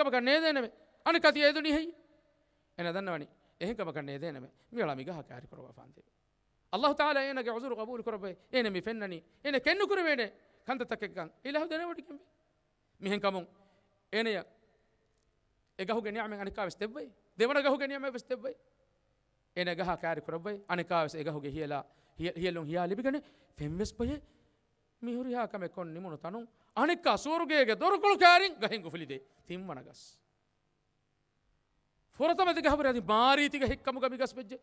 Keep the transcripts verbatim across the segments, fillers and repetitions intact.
ކަމަކަށް ނޭދޭނަމޭ. އަނެއްކާ ތިޔަ އެދުނީ ހެއްޔޭ؟ އޭނަ ދަންނަވަނީ އެހެން ކަމަކަށް ނޭދޭނަމޭ. މިއަޅާ މި ގަހާ ކާރި ކުރައްވާފާނދޭ. އައްލާހު ތަޢާލާ އޭނަގެ ޢުޛުރު ޤަބޫލު ކުރައްވައި، އޭނަ މި ފެންނަނީ، އޭނަ ކެތްނުކުރެވޭނެ ކަންތައްތަކެއްކަން އިލާހު ދެނެވޮޑިގެންވޭ. މިހެންކަމުން އޭނަޔަށް އެ ގަހުގެ ނިޢުމަތް އަނެއްކާވެސް ދެއްވައި، ދެވަނަ ގަހުގެ ނިޢުމަތްވެސް ދެއްވައި، އޭނަ ގަހާ ކާރި ކުރައްވައި، އަނެއްކާވެސް އެ ގަހުގެ ހިޔަލާ، ހިޔަ-، ހިޔަލުން ހިޔާ ލިބިގަނެ، ފެންވެސް ބޮއެ. މި ހުރިހާ ކަމެއް ކޮށް ނިމުނު ތަނުން އަނެއްކާ ސުވަރުގޭގެ ދޮރުކޮޅު ކާރިން ގަހެއް އުފުލިދޭ ތިންވަނަ ގަސް. ފުރަތަމަ ދެ ގަހަށް ވުރެ އަދި މާރީތި ގަހެއް ކަމުގަ މި ގަސް ވެއްޖެ.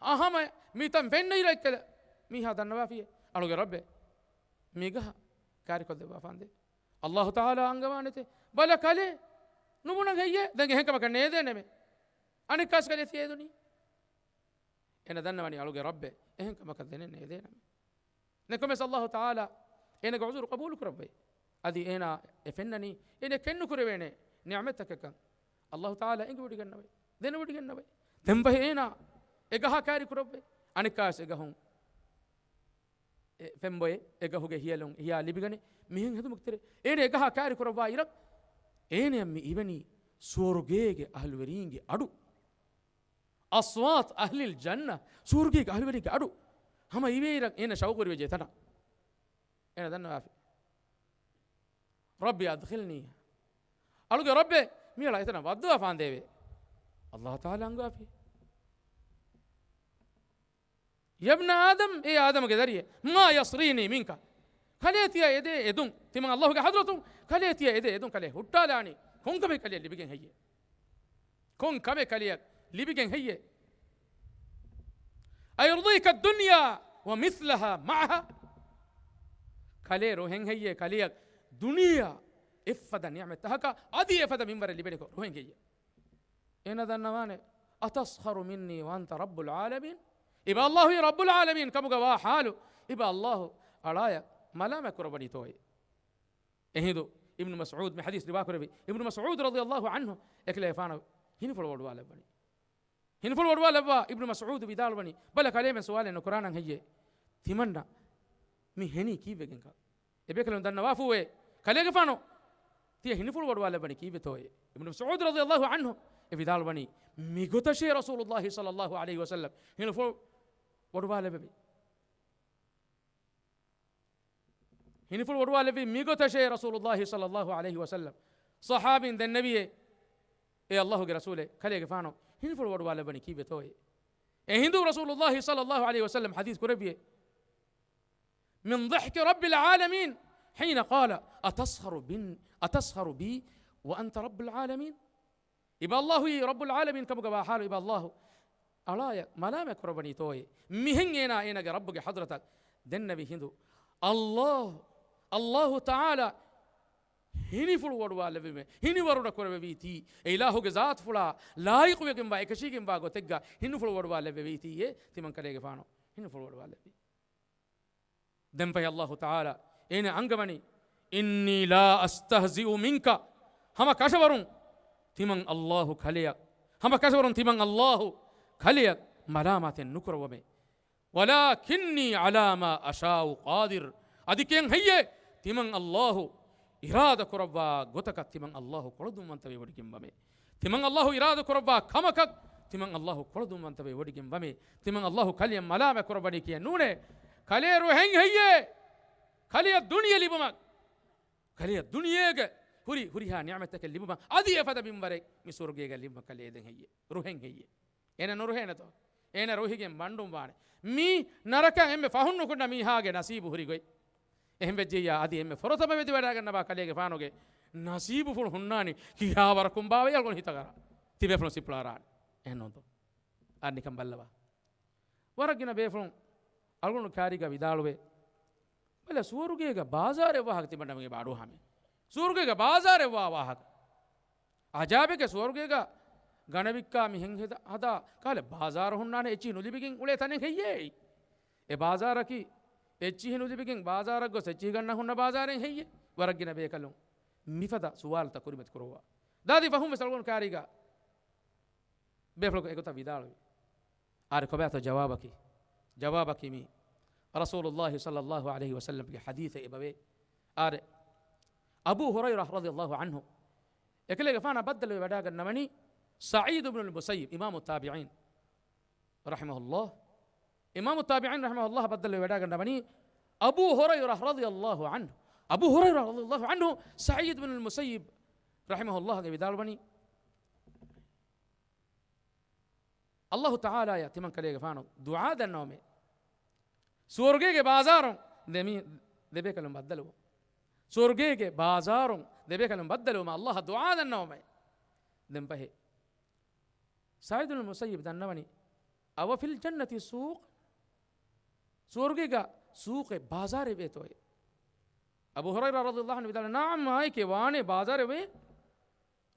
އަހަމަ މިތަން ފެންނައިރަށް އެއްކަލަ މީހާ ދަންނަވާފިޔޭ. އަޅުގެ ރައްބޭ، މި ގަހަށް ކާރިކޮށްދެއްވާފާނދޭ. އައްލާހު ތަޢާލާ އަންގަވާނެތެ. ބަލަ ކަލޭ، ނުބުނަން ހެއްޔޭ؟ ދެން އެހެން ކަމަކަށް ނޭދޭނަމޭ. އަނެއްކާސް ކަލޭ ތިޔަ އެދުނީ. އޭނަ ދަންނަވަނީ އަޅުގެ ރައްބެ އެހެން ކަމަކަށް ދެނެއް ނޭދޭނަމޭ. ނެކޮމެސް އައްލާހު ތަޢާލާ އޭނަގެ ޢުޛުރު ޤަބޫލު ކުރައްވައި. އަދި އޭނާ އެ ފެންނަނީ އޭނަ ކެތްނުކުރެވޭނެ ނިޢުމަތްތަކެއްކަން. އައްލާހު ތަޢާލާ އެނގިވޮޑިގަންނަވައި. ދެނެވޮޑިގަންނަވައި. ދެން ބަހެ އޭނާ އެ ގަހާ ކާރި ކުރައްވައި. އަނެއްކާވެސް އެ ގަހުން އެ ފެންބޮއެ، އެ ގަހުގެ ހިޔަލުން ހިޔާ ލިބިގަނެ. މިހެން ހެދުމުގެ ތެރޭ އޭނަ އެ ގަހާ ކާރި ކުރައްވާ އިރަށް އޭނަޔަށް މި އިވެނީ ސުވަރުގޭގެ އަހުލުވެރީންގެ އަޑު. أصوات أهل الجنة، ސުވަރުގޭގެ އަހުލުވެރީންގެ އަޑު. ހަމަ އިވޭ އިރަށް އޭނަ ޝައުޤުވެރިވެއްޖެ ތަނަށް. އޭނަ ދަންނަވާފި. رب أدخلني. އަޅުގެ ރައްބޭ، މިއަޅާ އެތަނަށް ވައްދަވާފާނދޭވެ. އައްލާހު ތަޢާލާ އަންގާފި. يا ابن آدم، އޭ އާދަމުގެ ދަރިއެއް، ما يسريني منك. ކަލޭ ތިޔަ އެދޭ އެދުން، ތިމަން އައްލާހުގެ ޙަޟްރަތުން، ކަލޭ ތިޔަ އެދޭ އެދުން، ކަލޭ ހުއްޓާލާނީ. ކޮންކަމެއް ކަލެއަށް ލިބިގެން ހެއްޔޭ؟ ކޮން ކަމެއް ކަލެއަށް ލިބިގެން ހެއްޔޭ؟ أيرضيك الدنيا ومثلها معها. ކަލޭ ރުހެން ހެއްޔޭ ކަލެއަށް ދުނިޔެއާ އެއްފަދަ ނިޢުމަތްތަކާ އަދި އެފަދަ މިންވަރެއް ލިބޭނެކޮށް ރުހެން ހެއްޔޭ؟ އޭނަ ދަންނަވާނެ، أتسخر مني وأنت رب العالمين؟ އިބަ އައްލާހު ރައްބުލް ޢާލަމީން ކަމުގަ ވާ ޙާލު، އިބަ އައްލާހު އަޅާޔަށް މަލާމާތް ކުރައްވަނީތޯއޭ؟ އެހިނދު އިބްނު މަސްޢޫދު މި ޙަދީޘް ރިވާ ކުރެއްވި. އިބްނު މަސްޢޫދު ރަޟިޔައްލާހު ޢަންހު އެކަލޭގެފާނަށް ހިނިފުޅު ވޮޑުވާލައްވަނީ. ހިނިފުޅު ވޮޑުވާލައްވާ އިބްނު މަސްޢޫދު ވިދާޅުވަނީ، ބަލަ ކަލޭމެން ސުވާލެއް ނުކުރާނަން ހެއްޔޭ؟ ތިމަންނަ މި ހެނީ ކީއްވެގެންކަން؟ އެބޭކަލުން ދަންނަވާފޫއޭ، ކަލޭގެފާނު ތިޔަ ހިނިފުޅު ވޮޑުވާލައްވަނީ ކީއްވެތޯއޭ؟ އިބްނު މަސްޢޫދު ރަޟިޔައްލާހު ޢަންހު އެ ވިދާޅުވަނީ، މިގޮތަށޭ ރަސޫލުއްލާހި ޞައްލައްލާހު ޢަލައިހި ވަސައްލަމް ހިނިފުޅު ވޮޑުވާލެއްވެވި. ހިނިފުޅު ވޮޑުވާލެއްވީ މިގޮތަށޭ ރަސޫލުއްލާހި ޞައްލައްލާހު ޢަލައިހި ވަސައްލަމް. ޞަޙާބީން ދެންނެވިއޭ، އޭ އައްލާހުގެ ރަސޫލޭ، ކަލޭގެފާނު ހިނިފުޅު ވޮޑުވާލެއްވަނީ ކީއްވެތޯއޭ؟ އެހިނދު ރަސޫލުއްލާހި ޞައްލައްލާހު ޢަލައިހި ވަސައްލަމް ޙަދީޘް ކުރެއްވިއޭ، من ضحك رب العالمين حين قال، أتسخر بن-، أتسخر بي وأنت رب العالمين؟ އިބަ އައްލާހުއީ ރައްބުލް ޢާލަމީން ކަމުގަ ވާ ޙާލު، އިބަ އައްލާހު އަޅާޔަށް މަލާމާތް ކުރައްވަނީތޯއޭ؟ މިހެން އޭނާ އޭނާގެ ރައްބުގެ ޙަޟްރަތަށް ދެންނެވި ހިނދު، އައްލާހު، އައްލާހު ތަޢާލާ ހިނިފުޅު ވޮޑުވާލެއްވީމޭ، ހިނިވަރުނަ ކުރެވެވީތީ، އެ އިލާހުގެ ޒާތުފުޅާ ލާއިޤުވެގެންވާ، އެކަށީގެންވާ ގޮތެއްގަ ހިނިފުޅު ވޮޑުވާލެއްވެވީތީއޭ، ތިމަން ކަލޭގެފާނު ހިނިފުޅު ވޮޑުވާލެއްވީ. ދެންފަހެ އައްލާހު ތަޢާލާ އޭނަ އަންގަވަނީ، إني لا أستهزئ منك، ހަމަ ކަށަވަރުން ތިމަން އައްލާހު ކަލެއަށް، ހަމަ ކަށަވަރުން ތިމަން އައްލާހު ކަލެއަށް މަލާމާތެއް ނުކުރައްވަމޭ. ولكني على ما أشاء قادر، އަދި ކިޔަން ހެއްޔޭ؟ ތިމަން އައްލާހު އިރާދަ ކުރައްވާ ގޮތަކަށް ތިމަން އައްލާހު ކޮޅަދުންވަންތަވެ ވޮޑިގެންވަމޭ. ތިމަން އައްލާހު އިރާދަ ކުރައްވާ ކަމަކަށް ތިމަން އައްލާހު ކޮޅަދުންވަންތަވެ ވޮޑިގެންވަމޭ. ތިމަން އައްލާހު ކަލެއަށް މަލާމާތް ކުރައްވަނީ ކިޔަން ނޫނޭ. ކަލޭ ރުހެން ހެއްޔޭ؟ ކަލެއަށް ދުނިޔެ ލިބުމަށް، ކަލެއަށް ދުނިޔޭގެ ހުރި ހުރިހާ ނިޢުމަތްތަކެއް ލިބުމަށް އަދި އެފަދަ މިންވަރެއް މި ސުވަރުގޭގަ ލިބުމަށް ކަލޭ ދެން ހެއްޔޭ؟ ރުހެން ހެއްޔޭ؟ އޭނަ ނުރުހޭނެތޯ؟ އޭނަ ރުހިގެން ބަނޑުން ވާނެ. މި ނަރަކަ އެންމެ ފަހުން ނުކުންނަ މީހާގެ ނަސީބު ހުރި ގޮތް. އެހެން ވެއްޖެއްޔާ އަދި އެންމެ ފުރަތަމަ ވެދިވަޑައިގަންނަވާ ކަލޭގެފާނުގެ ނަސީބުފުޅު ހުންނާނީ ކިހާވަރަކުން ބާވައި އަޅުގަނޑު ހިތަށް އަރާ. ތިބޭފުޅުން ސިޕްލަ އަރާނެ. އެހެންނޫންތޯ؟ އަދި ނިކަން ބައްލަވާ. ވަރަށް ގިނަ ބޭފުޅުން އަޅުގަނޑު ކާރީގަ ވިދާޅުވޭ. ބަލަ ސުވަރުގޭގަ ބާޒާރެއް ވާހަކަ ތިމަންނަމެން އެބަ އަޑުއަހަމޭ. ސުވަރުގޭގަ ބާޒާރެއް ވާ ވާހަކަ. އަޖާބެކޭ ސުވަރުގޭގަ ގަނެވިއްކާ މިހެން ހެދަ-، ހަދާ ކާލެ ބާޒާރު ހުންނާނެ އެއްޗިހި ނުލިބިގެން އުޅޭ ތަނެއް ހެއްޔޭ؟ އެ ބާޒާރަކީ އެއްޗިހި ނުލިބިގެން ބާޒާރަށް ގޮސް އެއްޗިހި ގަންނަން ހުންނަ ބާޒާރެއް ހެއްޔޭ؟ ވަރަށް ގިނަ ބޭކަލުން މިފަދަ ސުވާލުތައް ކުރިމަތި ކުރައްވާ. ދާދި ފަހުން ވެސް އަޅުގަނޑު ކާރީގަ ބޭފުޅަކު އެގޮތަށް ވިދާޅުވި. އާރެ ކޮބާތޯ ޖަވާބަކީ؟ ޖަވާބަކީ މީ ރަސޫލުއްލާހި ޞައްލައްލާހު ޢަލައިހި ވަސައްލަމްގެ ޙަދީޘެއް އެބަވޭ. އާރެ އަބޫ ހުރައިރާ ރަޟިޔައްލާހު ޢަންހު އެކަލޭގެފާނާ ބައްދަލުވެ ވަޑާގަންނަވަނީ ސަޢީދު ބިނުލް މުސައްޔިބް، އިމާމު ތާބިޢީން ރަޙިމަހުﷲ. އިމާމު ތާބިޢީން ރަޙިމަހުﷲ ބައްދަލުވެ ވަޑާގަންނަވަނީ އަބޫ ހުރައިރާ ރަޟިޔަﷲ ޢަންހު. އަބޫ ހުރައިރާ ރަޟިޔަﷲ ޢަންހު ސަޢީދު ބިނުލް މުސައްޔިބް ރަޙިމަހުﷲ ގެ ވިދާޅުވަނީ، ﷲ ތަޢާލާއަށް ތިމަން ކަލޭގެފާނު ދުޢާ ދަންނަވަމޭ. ސުވަރުގޭގެ ބާޒާރުން ދެމީ-، ދެބޭކަލުން ބައްދަލުވުން. ސުވަރުގޭގެ ބާޒާރުން ދެބޭކަލުން ބައްދަލުވުމަށް ﷲ އަށް ދުޢާ ދަންނަވަމޭ. ދެން ފަހެ ސަޢީދު ބިނުލް މުސައްޔިބް ދަންނަވަނީ، އަވަފިލް ޖަންނަތި ސޫޤް؟ ސުވަރުގޭގަ ސޫޤެއް، ބާޒާރެއް ވޭތޯއޭ؟ އަބޫ ހުރައިރާ ރަޟިޔަﷲ ޢަންހު ވިދާޅުވި، ނަޢަމް، އާއެކޭ ވާނެ، ބާޒާރެއް ވޭ.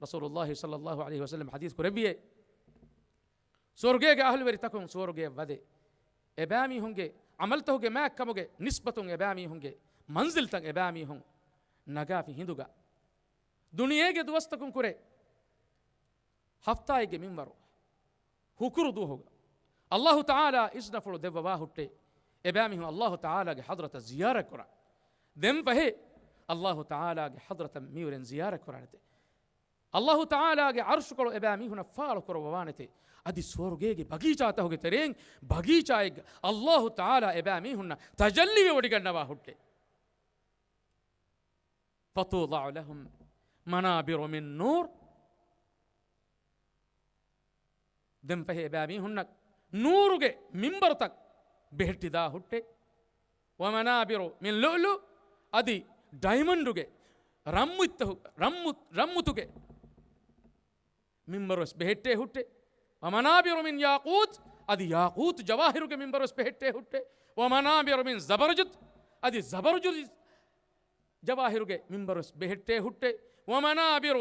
ރަސޫލުﷲ ޞައްލަﷲ ޢަލައިހި ވަސައްލަމް ޙަދީޘް ކުރެއްވިއޭ، ސުވަރުގޭގެ އަހުލުވެރިތަކުން ސުވަރުގެއަށް ވަދެ، އެބައިމީހުންގެ ޢަމަލުތަކުގެ މާތްކަމުގެ ނިސްބަތުން އެބައިމީހުންގެ މަންޒިލްތައް އެބައިމީހުން ނަގާފި ހިނދުގަ، ދުނިޔޭގެ ދުވަސްތަކުން ކުރެ ހަފްތާއެއްގެ މިންވަރު ހުކުރު ދުވަހުގަ ﷲ ތަޢާލާ އިޒްނަފުޅު ދެއްވަވާ ހުއްޓޭ، އެބައިމީހުން ﷲ ތަޢާލާގެ ޙަޟްރަތަށް ޒިޔާރަތް ކުރަން. ދެން ފަހެ ﷲ ތަޢާލާގެ ޙަޟްރަތަށް މިއުރެން ޒިޔާރަތް ކުރާނެތެ. ﷲ ތަޢާލާގެ ޢަރުޝުކޮޅު އެބައިމީހުނަށް ފާޅު ކުރައްވާނެތެ. އަދި ސުވަރުގޭގެ ބަގީޗާތަކުގެ ތެރެއިން ބަގީޗާއެއްގަ ﷲ ތަޢާލާ އެބައިމީހުންނަށް ތަޖައްލީވެވޮޑިގަންނަވާ ހުއްޓޭ. فَتُوضَعُ لَهُمْ مَنَابِرُ مِنْ نُورٍ. ދެން ފަހެ އެބައިމީހުންނަށް ނޫރުގެ މިންބަރުތައް ބެހެއްޓިދާ ހުއްޓޭ. وَمَنَابِرُ مِنْ لُؤْلُؤٍ، އަދި ޑައިމަންޑުގެ ރަންމުތްތަހު-، ރަންމު-، ރަންމުތުގެ މިންބަރުވެސް ބެހެއްޓޭ ހުއްޓޭ. وَمَنَابِرُ مِنْ يَاقُوتٍ، އަދި ޔާޤޫތު ޖަވާހިރުގެ މިންބަރުވެސް ބެހެއްޓޭ ހުއްޓޭ. وَمَنَابِرُ مِنْ زَبَرْجَدٍ، އަދި ޒަބަރުޖަދު ޖަވާހިރުގެ މިންބަރުވެސް ބެހެއްޓޭ ހުއްޓޭ. وَمَنَابِرُ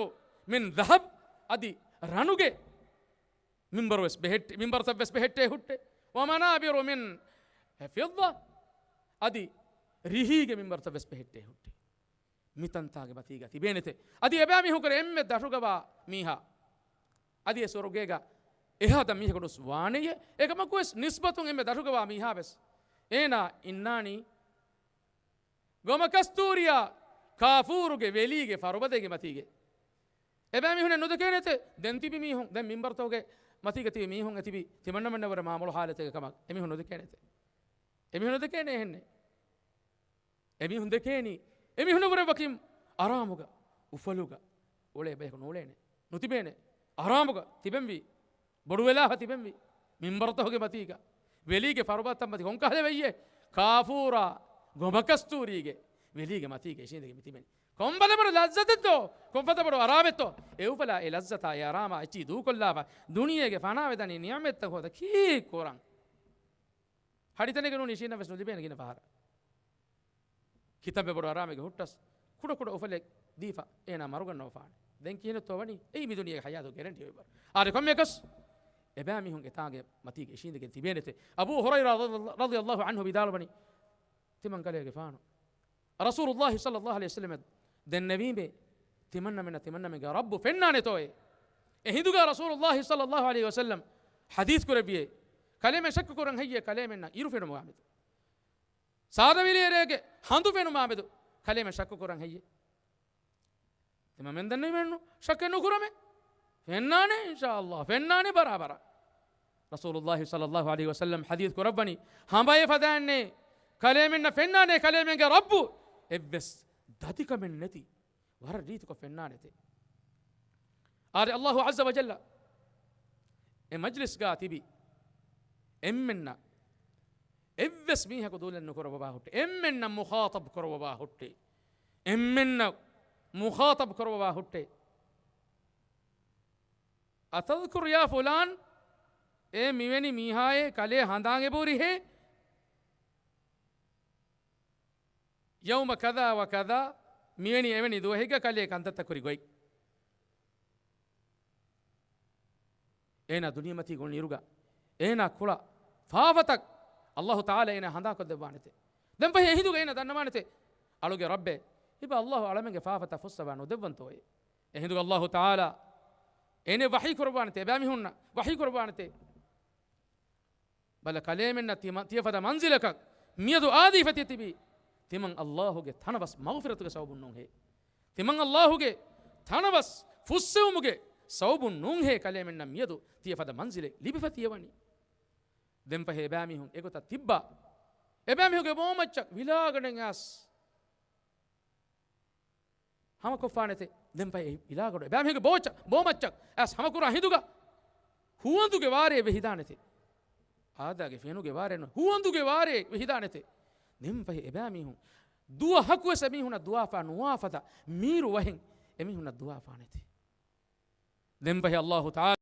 مِنْ ذَهَبٍ، އަދި ރަނުގެ މިންބަރުވެސް ބެހެއްޓި-، މިންބަރުތައްވެސް ބެހެއްޓޭ ހުއްޓޭ. وَمَنَابِرُ مِنْ فِضَّةٍ، އަދި ރިހީގެ މިންބަރުތައްވެސް ބެހެއްޓޭ ހުއްޓޭ. މިތަންތާގެ މަތީގަ ތިބޭނެތެ. އަދި އެބައިމީހުންކުރެ އެންމެ ދަށުގަވާ މީހާ، އަދި އެ ސުވަރުގޭގަ އެހާ ދަށް މީހަކު ނުވެސް ވާނެޔޭ. އެކަމަކުވެސް ނިސްބަތުން އެންމެ ދަށުގަވާ މީހާވެސް އޭނާ އިންނާނީ ގޮމަކަސްތޫރިއާ ކާފޫރުގެ ވެލީގެ ފަރުބަދައިގެ މަތީގެ. އެބައިމީހުން ނުދެކޭނެތެ. ދެން ތިބި މީހުން، ދެން މިންބަރުތަކުގެ މަތީގަ ތިބި މީހުން އެތިބި ތިމަންނަމެންނަށްވުރެ މާ މޮޅު ހާލަތެއްގެ ކަމަށް އެމީހުން ނުދެކޭނެތެ. އެމީހުން ނުދެކޭނެ އެހެންނެއް. އެމީހުން ދެކޭނީ، އެމީހުންނަށްވުރެ ވަކިން އަރާމުގަ، އުފަލުގަ އުޅޭ ބަޔަކު ނޫޅޭނެ. ނުތިބޭނެ. އަރާމުގަ ތިބެންވީ، ބޮޑުވެލާފަ ތިބެންވީ، މިންބަރުތަކުގެ މަތީގަ، ވެލީގެ ފަރުބަދަތައް މަތި ކޮންކަހަލަ ވެއްޔޭ؟ ކާފޫރާ ގޮމަކަސްތޫރީގެ ވެލީގެ މަތީގަ އިށީނދެގެން މި ތިބެނީ. ކޮންފަދަ ބޮޑު ލައްޒަތެއްތޯ؟ ކޮންފަދަ ބޮޑު އަރާމެއްތޯ؟ އެ އުފަލާ، އެ ލައްޒަތާ، އެ އަރާމާ އެއްޗިހި ދޫކޮށްލާފަ، ދުނިޔޭގެ ފަނާވެދަނީ ނިޢުމަތްތައް ހޯދަ ކީއް ކުރަން؟ ހަޑިތަނެއްގަ ނޫނީ އިށީނދެން ވެސް ނުލިބޭނެ ގިނަ ފަހަރަށް. ކިތައްމެ ބޮޑު އަރާމެއްގަ ހުއްޓަސް، ކުޑަ ކުޑަ އުފަލެއް ދީފަ އޭނާ މަރުގަންނަވާފާނެ. ދެން ކިހިނެއްތޯ ވަނީ؟ އެއީ މި ދުނިޔޭގެ ހަޔާތު ގެރެންޓީ އޮތް ބަރު. އާދެ، ކޮންމެއަކަސް އެބައިމީހުން އެތާނގެ މަތީގަ އިށީނދެގެން ތިބޭނެތެ. އަބޫ ހުރައިރާ ރަޟިޔަﷲ ޢަންހު ވިދާޅުވަނީ، ތިމަން ކަލޭގެފާނު ރަސޫލުﷲ ޞައްލަﷲ ޢަލައިހި ވަސައްލަމަށް ދެންނެވީމޭ، ތިމަންނަމެންނަށް ތިމަންނަމެންގެ ރައްބު ފެންނާނެތޯއޭ. އެ ހިނދުގަ ރަސޫލުﷲ ޞައްލަﷲ ޢަލައިހި ވަސައްލަމް ޙަދީޘް ކުރެއްވިއޭ، ކަލޭމެން ޝައްކު ކުރަން ހެއްޔޭ ކަލޭމެންނަށް އިރު ފެނުމާމެދު؟ ސާދަވެލިއެރޭގެ ހަނދު ފެނުމާމެދު ކަލޭމެން ޝައްކު ކުރަން ހެއްޔޭ؟ ތިމަންމެން ދެންނެވީމެއްނު، ޝައްކެއް ނުކުރަމޭ. ފެންނާނެ، އިންޝާﷲ، ފެންނާނެ ބަރާބަރަށް. ރަސޫލުﷲ ޞައްލަﷲ ޢަލައިހި ވަސައްލަމް ޙަދީޘް ކުރައްވަނީ، ހަމައެފަދައިންނޭ ކަލޭމެންނަށް ފެންނާނެ ކަލޭމެންގެ ރައްބު އެއްވެސް ދަތިކަމެއް ނެތި ވަރަށް ރީތިކޮށް ފެންނާނެތެ. އާދެ، ﷲ ޢައްޒަ ވަޖައްލަ އެ މަޖްލިސްގަ ތިބި އެންމެންނަށް އެއްވެސް މީހަކު ދޫލެއް ނުކުރައްވާ ހުއްޓޭ، އެންމެންނަށް މުޚާޠަބް ކުރައްވާ ހުއްޓޭ، އެންމެންނަށް މުޚާޠަބް ކުރައްވާ ހުއްޓޭ. أتذكر يا فلان، އޭ މިވެނި މީހާއޭ، ކަލޭ ހަނދާން އެބަހުރިހޭ؟ يوم كذا وكذا، މިވެނި އެވެނި ދުވަހެއްގަ ކަލޭ ކަންތައްތައް ކުރި ގޮތް. އޭނާ ދުނިޔެމަތީގަ އުޅުނު އިރުގަ އޭނާ ކުޅަ ފާފަތައް ﷲ ތަޢާލާ އޭނާ ހަނދާންކޮށްދެއްވާނެތެ. ދެން ފަހެ އެހިނދުގަ އޭނާ ދަންނަވާނެތެ، އަޅުގެ ރައްބޭ، އިބަ ﷲ އަޅަމެންގެ ފާފަތައް ފުއްސަވާ ނުދެއްވަންތޯއޭ؟ އެހިނދުގަ ﷲ ތަޢާލާ އޭނަ ވަޙީ ކުރައްވާނެތެ، އެބައިމީހުންނަށް ވަޙީ ކުރައްވާނެތެ. ބަލަ ކަލޭމެންނަށް ތިމަ-، ތިޔަފަދަ މަންޒިލަކަށް މިއަދު އާދީފަ ތި ތިބީ، ތިމަން ﷲ ގެ ތަނަވަސް މަޣުފިރަތުގެ ސަބަބުން ނޫންހޭ. ތިމަން ﷲ ގެ ތަނަވަސް ފުއްސެވުމުގެ ސަބަބުން ނޫންހޭ ކަލޭމެންނަށް މިއަދު ތިޔަފަދަ މަންޒިލެއް ލިބިފަ ތިޔަވަނީ. ދެންފަހެ އެބައިމީހުން އެގޮތަށް ތިއްބާ. އެބައިމީހުންގެ ބޯމައްޗަށް ވިލާގަނޑެއް އައިސް ހަމަކޮށްފާނެތެ. ދެންފަހެ އެ ވިލާގަނޑު އެބައިމީހުންގެ ބޯމައްޗަށް، ބޯމައްޗަށް އައިސް ހަމަކުރާ ހިނދުގަ ހުވަނދުގެ ވާރޭ ވެހިދާނެތެ. އާދާގެ ފެނުގެ ވާރޭ ނު، ހުވަނދުގެ ވާރޭ ވެހިދާނެތެ. ދެންފަހެ އެބައިމީހުން ދުވަހަކުވެސް އެމީހުންނަށް ދުވާފާ ނުވާފަދަ މީރު ވަހެއް އެމީހުންނަށް ދުވާފާނެތެ. ދެންފަހެ އައްލާހު ތަޢާލާ